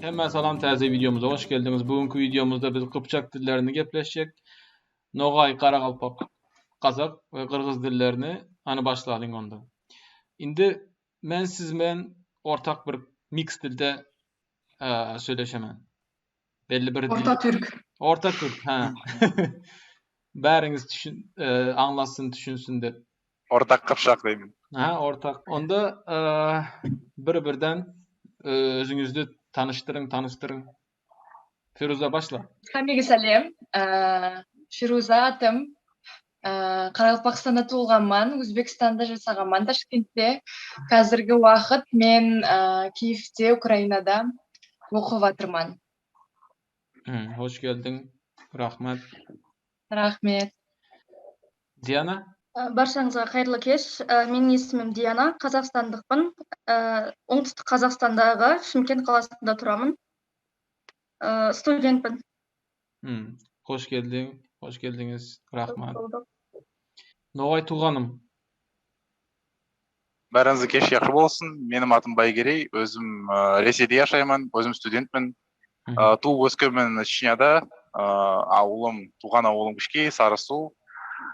Hemmä salam täze wideomyza hoş geldiňiz. Bugünkü wideomyzda biz gypjak dillerini gepleşjek. Nogaý, garagalpak, gazak we gyrgyz dillerini hany başlalyň onda. Indi men siz bilen ortak bir mix dilde söyleşemen. Belli bir Orta türk. Orta türk, ha. Bäriňiz düşün, aňlasyn, düşünsin dep. Ortak gypjak diýmin. Ha, ortak. Onda bir-birden özüňizi tanyşdyryň, tanyşdyryň. Firuza başla. Hemmege sälem. Firuza atym. Karakalpakstanda tugulganman, Özbekistanda jasaganman, Taşkentde. Häzirgi wagt men Kiýewde, Ukrainada okup atyrman. Hoş geldiň. Rahmet. Rahmet. Diana? Barşaňyzga haýyrly keş. Meniň esimim Diana, Kazakstandykmyn. Oňtüstik Kazakstandagy Şymkent galasynda turamyn. Studentpin. Hoş geldiň, hoş geldiňiz. Rahmat. Nogaý tuganym. Bäriňize keş ýagşy bolsun. Meniň atym Baýgereý. Özüm Reseýde ýaşaýman. Özüm studentmen. Tuwup öskenmen Çeçnýada. Awulym, tugan awulym Kişki, Sarysuw.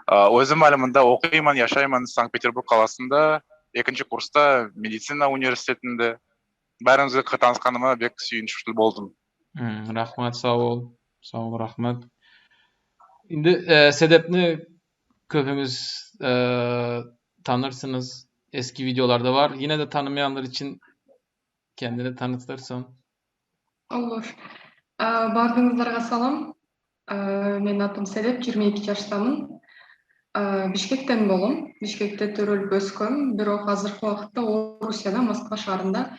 Özüm äli munda okyman, ýaşaýman Sankt-Peterburg galasynda. Ekinji kursda medisina uniwersitetinde. Bäriňiz bilen tanyşganyma bek süýünçli boldum. Rahmat sag bol. Sag bol rahmat. Indi Sedepni köpüňiz tanyrsyňyz. Eski wideolarda bar. Ýene-de tanymaýanlar üçin kendini tanytyrsaň. Olur. Bardyňyzlarga salam. Meniň atym Sedep, 22 ýaşdamyn. Bişkekden bolum. Bişkekde törelip öskem, birok azyrky wagtda Orussiýada, Moskwa şarynda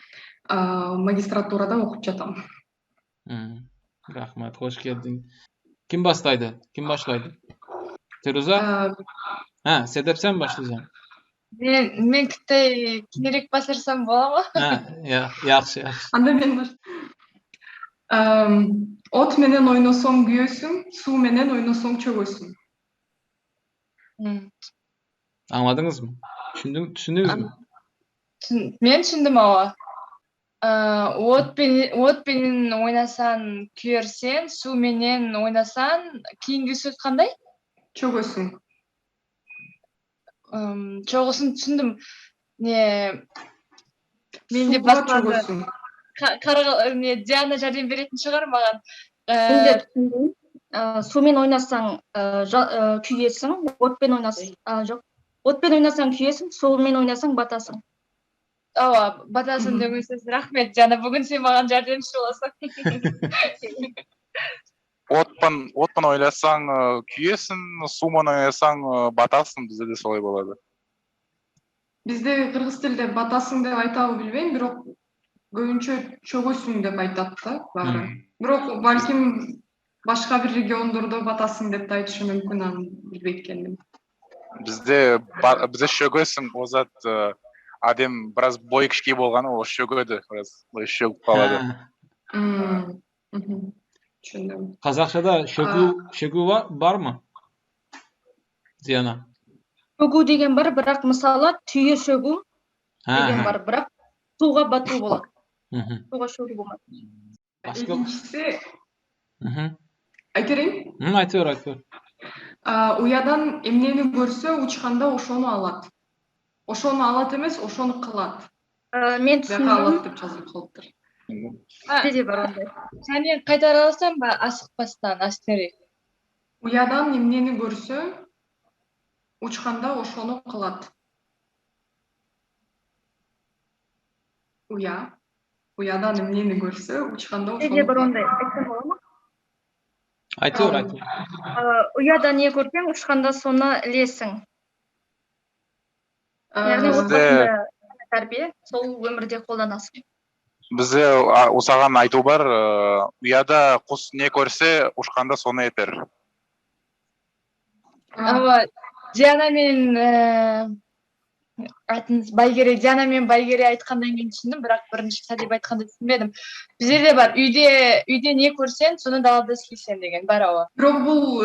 magistraturada okup ýatam. Rahmat, hoş geldiň. Kim başlaýdy? Kim başlaýdy? Firuza? Ha, Sedep sen başlaýaň. Men men kitde kinerek başlarsam bolamy? Ha, ýa, ýagşy, ýagşy. Anda men baş. Ot menen oýnasaň güýesiň, suw menen oýnasaň çögesiň. Aňladyňyzmy? Düşündiň, düşündiňizmi? Men düşündim hawa. Ot ot menen oýnasaň küýersen, suw menen oýnasaň, keyingi söz kanday? Çögesiň. Çogusyny düşündim. Ne Mende basmady. Kara ne Diana járdem beretin şygar magan. Men de düşündim. Suwmen oýnasaň küýesiň, otben oýnas ýok. Otben oýnasaň küýesiň, suwmen oýnasaň batasyň. Hawa, batasyň degen söz. Rahmet Diana, bu gün sen magan járdemçi bolasyň. Otpan, otpan oýlasaň küýesiň, suwman oýnasaň batasyň bizde de solay bolady. Bizde gyrgyz tilde batasyň dep aýtaby bilmeýin, birok köbünçe çögesiň dep aýtat da bary. Birok balkim başga bir regionlarda batasyň dep de aýtyşy mümkin any bilbeýt kendim. Bizde bizde şögesiň o zat adem biraz boýy kişkey bolgany o şögedi biraz şögüp galady. Düşündim. Kazakçada şögü şögü barmy? Diana. Şögü degen bar, birak mysala tüýe şögü degen bar, birak suwga batuw bolar. Suwga şögü bolmaz. Başga Ikincisi Aýt bereýin? Aýtyber, aýtyber. Uýadan emneni görse uçganda oşony alat. Oşony alat emes, oşony kylat. Men düşündim. Alat dep ýazylyp galypdyr. Bizde bar onday. Sen gaýtara alsaň ba asykmasdan asteri. Uýadan emneni görse uçganda oşony kylat. Uýa. Uýadan emneni görse uçganda oşony Bizde bar onday. Aýtsam bolamy? Aýtyber, aýtyber. Uýada ne görseň uçganda sony ilesiň. Ýagny otbasynda tәрбие сол өмірде қолданасың. Bizde usagan aýtuw bar, uýada kus ne körse, uçganda sony eter. Hawa, Diana men atyňyz Baýgerey, Diana men Baýgerey aýtgandan keyin düşündim, birak birinji Sadip aýtganda düşünmedim. Bizde de bar, üýde üýde ne körseň, sony dalada isleysen degen bar hawa. Birok bul.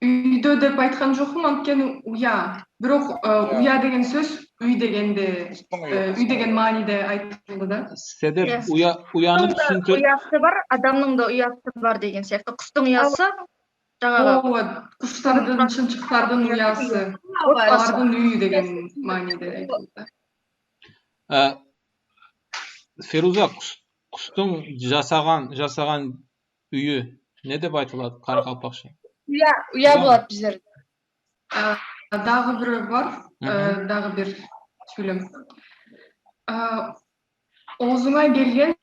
Үйдө деп айткан жокмун, анткени уя. Бирок уя деген сөз үй дегенде, үй деген мааниде айтылды да. Седеп уя уяны түшүнтүр. Уясы бар, адамдын да уясы бар деген сыяктуу. Кустун уясы жаңагы Ооба, куштардын, чымчыктардын уясы, алардын үйү деген мааниде айтылды да. Феруза, кустун жасаган жасаган үйү не деп айтылат каракалпакча? Уя, уя болот биздерде. Дагы бирөө бар, дагы бир сүйлөм. Оозуңа келген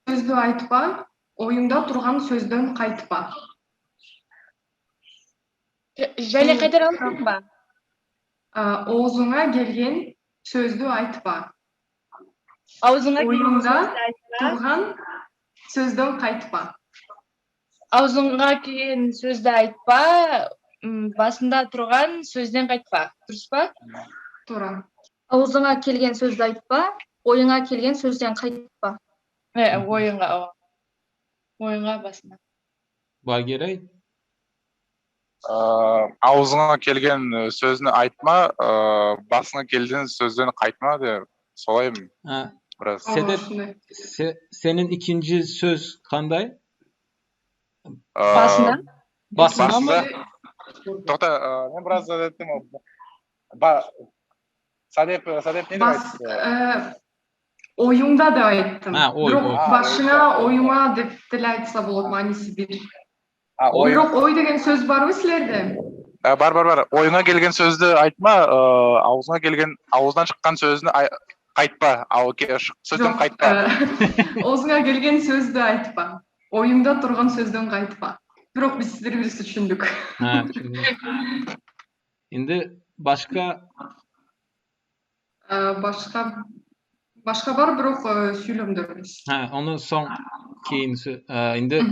сөздү айтпа, оюңда турган сөздөн кайтпа. Және кайтара аласыңбы? Оозуңа келген сөздү айтпа. Аузуңа Оюңда турган сөздөн кайтпа. Аузуңа келген сөздү айтпа, басында турган сөздөн кайтпа. Дурус Туура. Аузуңа келген сөздү айтпа, оюңа келген сөздөн кайтпа. Э, оюңа, ооба. Оюңа басында. Байгерей? Аузыңа келген сөзүн айтма, басыңа келген сөздөн кайтма деп солай бираз. Седеп, сенин ikinci сөз кандай? Басында? Басында Токто, мен бираз эттим. Садеп, Садеп не деп айтты? Оюңда деп айттым. Бирок башыңа, оюңа деп деле айтса болот, мааниси бир. Бирок ой деген сөз барбы силерде? Бар, бар, бар. Оюңа келген сөздү айтма, аузуңа келген, аузунан чыккан сөзүн кайтпа, сөздөн кайтпа. Оозуңа келген сөздү айтпа. Оюңда турган сөздөн кайтпа. Бирок биз бири бирибизди түшүндүк. Энди башка Башка башка бар, бирок сүйлөмдөр эмес. Аны соң кийин энди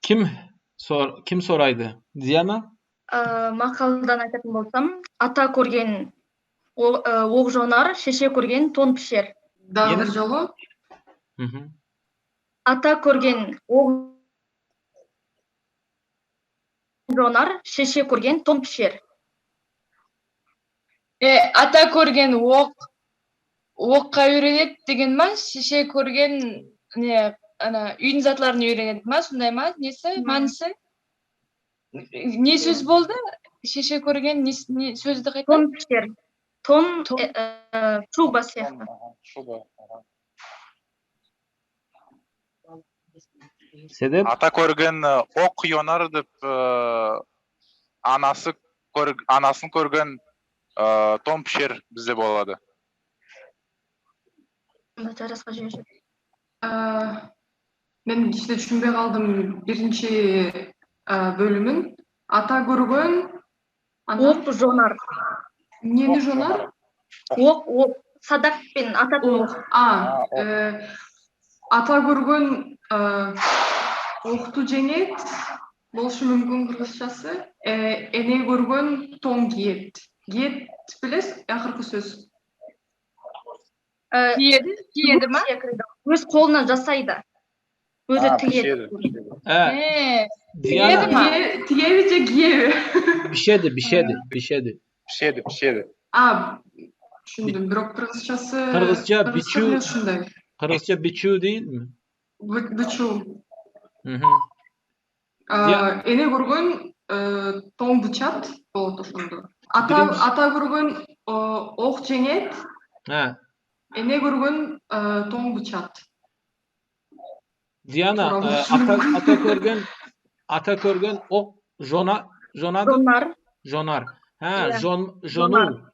ким ким сурайды? Диана? Макалдан айтатын болсом, ата көрген ок жонар, шеше көрген тон пішер. Дагы бир жолу. Ата көрген ок жонар, шеше көрген тон пішер. Э, ата көрген ок окко үйрөнөт деген ма, шеше көрген не ана үйдүн затларын үйрөнөт ма, сондай ма несі, мааниси? Не сөз болду? Шеше көрген не сөздү кайта? Тон пішер. Тон шуба сыяктуу. Шуба. Седеп? Ата көрген ок жонар деп анасы анасын көрген тон пішер бизде болады. Жарасқа жіберші. Мен кичине түшүнбөй калдым биринчи бөлүмүн. Ата көргөн ок жонар. Эмнени жонар? Ок, ок, садакпен атат ок. А, ата көргөн окту жеңет болушу мүмкүн кыргызчасы. Эне көргөн тон кийет. Кийет белесиз акыркы сөз? Киеди, киеди ма? Өз колунан жасайды. Өзү тигет. Диана Тигеби же кийеби? Бишеди, бишеди, бишеди. Пишеди, пишеди. А, түшүндүм. Бирок кыргызчасы Кыргызча бичүү ушундай. Кыргызча бичүү дейилми? Бичүү. Эне көргөн тон бычат болот ошондо. Ата ата көргөн ок жеңет. Эне көргөн тон бычат. Диана, ата ата көргөн ата көргөн ок жона жонады? Жонар. Жонар. Ha, жон жонуу.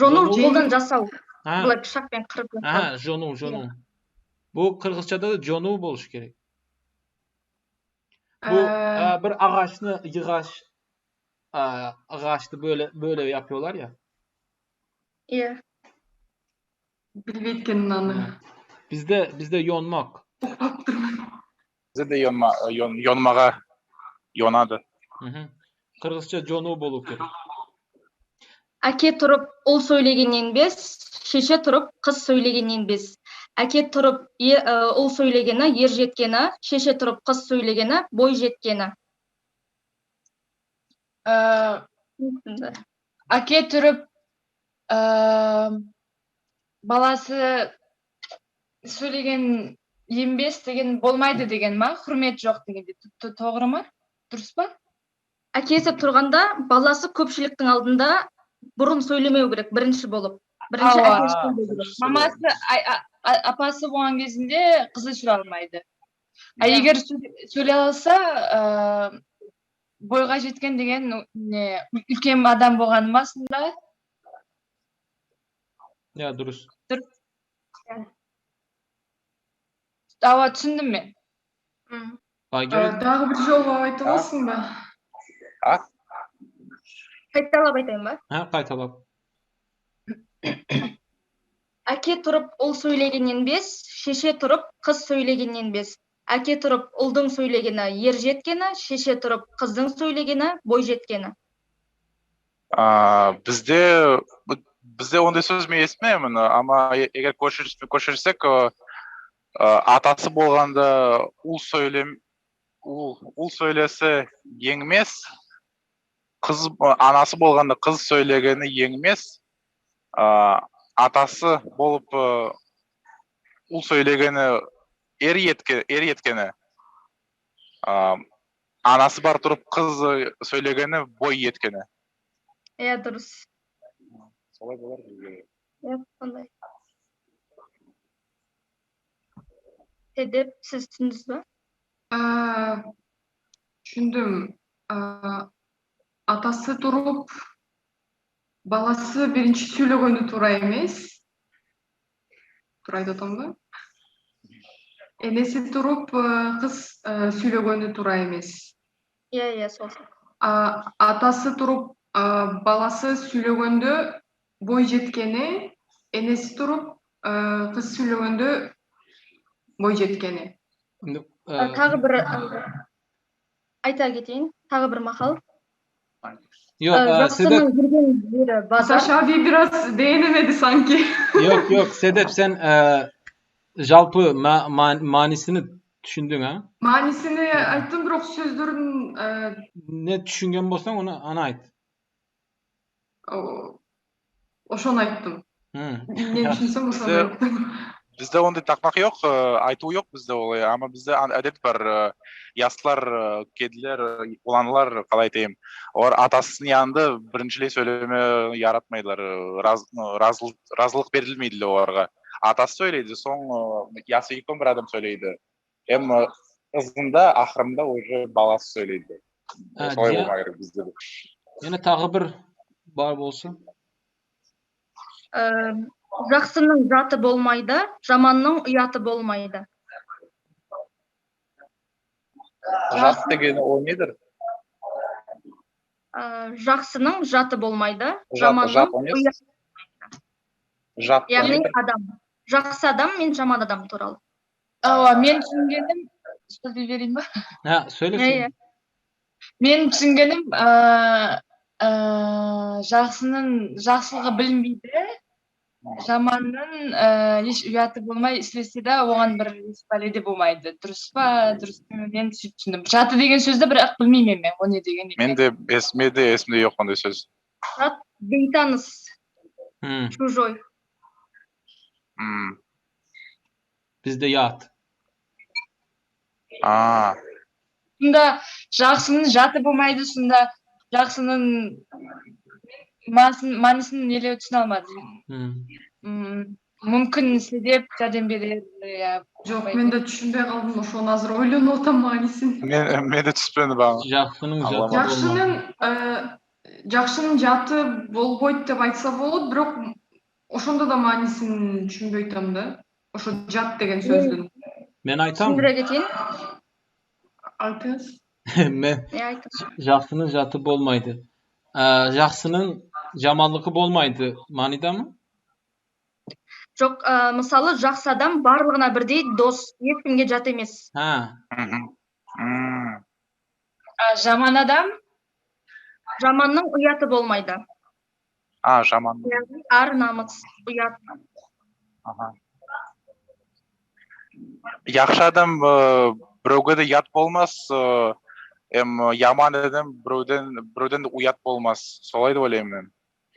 Жонуу колдон жасау. Былай пычакпен кырып жасау. Ha, жонуу, жонуу. Бу кыргызчада да жонуу болуш керек. Bu bir ağaçны yığaç ağaçты böyle böyle yapıyorlar ya. Иә. Билбейт экенмин аны. Bizde bizde yonmak. Укпаптырмын. Бизде да йонма йонмага йонады. Кыргызча жонуу болуу керек. Әке тұрып ұл сөйлегеннен без, шеше тұрып қыз сөйлегеннен без. Әке тұрып ұл сөйлегені ер жеткені, шеше тұрып қыз сөйлегені бой жеткені. Әке тұрып баласы сөйлеген ембес деген болмайды деген ма? Құрмет жоқ дегенде тоғры ма? Дұрыс па? Әкесі тұрғанда баласы көпшіліктің алдында бұрын сөйлемеу керек бірінші болып. Бірінші әкесі сөйлеу керек. Мамасы апасы болған кезінде қызы сөйлей алмайды. А егер сөйлей алса, бойға жеткен деген не үлкен адам болғаны ма сонда? Иә, дұрыс. Ооба, түсіндім мен. Дагы бир жолу айта аласыңбы? А? Қайталап айтайын ба? Ha, қайталап. Әке тұрып ұл сөйлегеннен без, шеше тұрып қыз сөйлегеннен без. Әке тұрып ұлдың сөйлегені ер жеткені, шеше тұрып қыздың сөйлегені бой жеткені. Бізде бізде ондай сөз мен естімеймін, ама егер көшірсек, атасы болғанда ұл сөйлем ұл, ұл сөйлесе еңмес, қыз анасы болғанда қыз сөйлегені еңмес, атасы болып ұл сөйлегені ер етке, ер еткені, анасы бар тұрып қыз сөйлегені бой еткені. Иә, дұрыс. Солай болар бізге. Иә, сондай. Седеп, сіз түсіндіңіз ба? Түшүндүм. Атасы туруп баласы биринчи сүйлөгөнү туура эмес. Туура айтып атамбы? Энеси туруп кыз сүйлөгөнү туура эмес. Иә, иә, сол. Атасы туруп баласы сүйлөгөндө бой жеткени, энеси туруп кыз сүйлөгөндө бой жеткени. Тағы бір айта кетейін, тағы бір мақал. Yok, Sedef. Саша аби бир аз бээнемеди санки. Yok, yok, Sedef sen жалпы maanisini түшүндүң, а? Маанисини айттым, бирок сөздөрүн Не түшүнгөн болсоң, аны аны айт. Ошону айттым. Эмне түшүнсөм ошону айттым. Бізде ондай тақмақ жоқ, айту жоқ бізде олай. Ама бізде әдет бар, яслар, кедилер, уланлар, қалай айтайын, олар атасының янында біріншілей сөйлеме яратмайлар, разылық берілмейді оларға. Атасы сөйлейді, соң ясы үлкен бір адам сөйлейді. Эм ызында, ақырында уже баласы сөйлейді. Солай болмау керек бізде. Yana тағы бір бар болса. Жақсының жаты болмайды, жаманның ұяты болмайды. Жат деген ол недір? Жақсының жаты болмайды, жаманның ұяты Жат Яғни адам. Жақсы адам мен жаман адам туралы. Ооба, мен түсінгенім, сөйлей берейін ба? Ha, сөйле. Иә, иә. Мен түсінгенім, жақсының жақсылығы білінбейді, жаманның еш ұяты болмай істесе де оған бір бәле де болмайды. Дұрыс па? Дұрыс мен сөйтіп түсіндім. Жаты деген сөзді бірақ білмеймін мен, о не деген екен. Мен де есімде есімде жоқ ондай сөз. Жат бейтаныс. Чужой. Бізде ят. А. Сонда жақсының жаты болмайды, сонда жақсының мәнісін елеу түсіне алмадым. Мүмкін Седеп жәрдем берер, иә. Жок, мен да түшүнбөй калдым, ошону азыр ойлонуп атам маанисин. Мен мен де түшүнбөдүм ага. Жакшынын жаты Жакшынын жакшынын жаты болбойт деп айтса болот, бирок ошондо да маанисин түшүнбөй атам да. Ошо жат деген сөздүн. Мен айтам. Түсіндіре кетейін. Айтыңыз. Мен жақсының жаты болмайды. Жақсының жаманлығы болмайды маанида ма? Жоқ, мысалы, жақсы адам барлығына бірдей дос, ешкімге жат емес. Ha. А жаман адам? Жаманның ұяты болмайды. А, жаман. Яғни ар намыс, ұят. Аха. Жақсы адам біреуге де ұят болмас, Em ýaman edem birewden birewden-de uýat bolmaz. Solay dep oýlaýman men.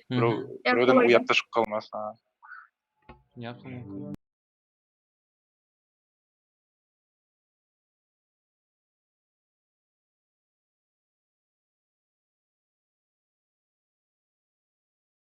Birew Ýa birewden solay uýat-da çykyp galmaz. Ýakyn.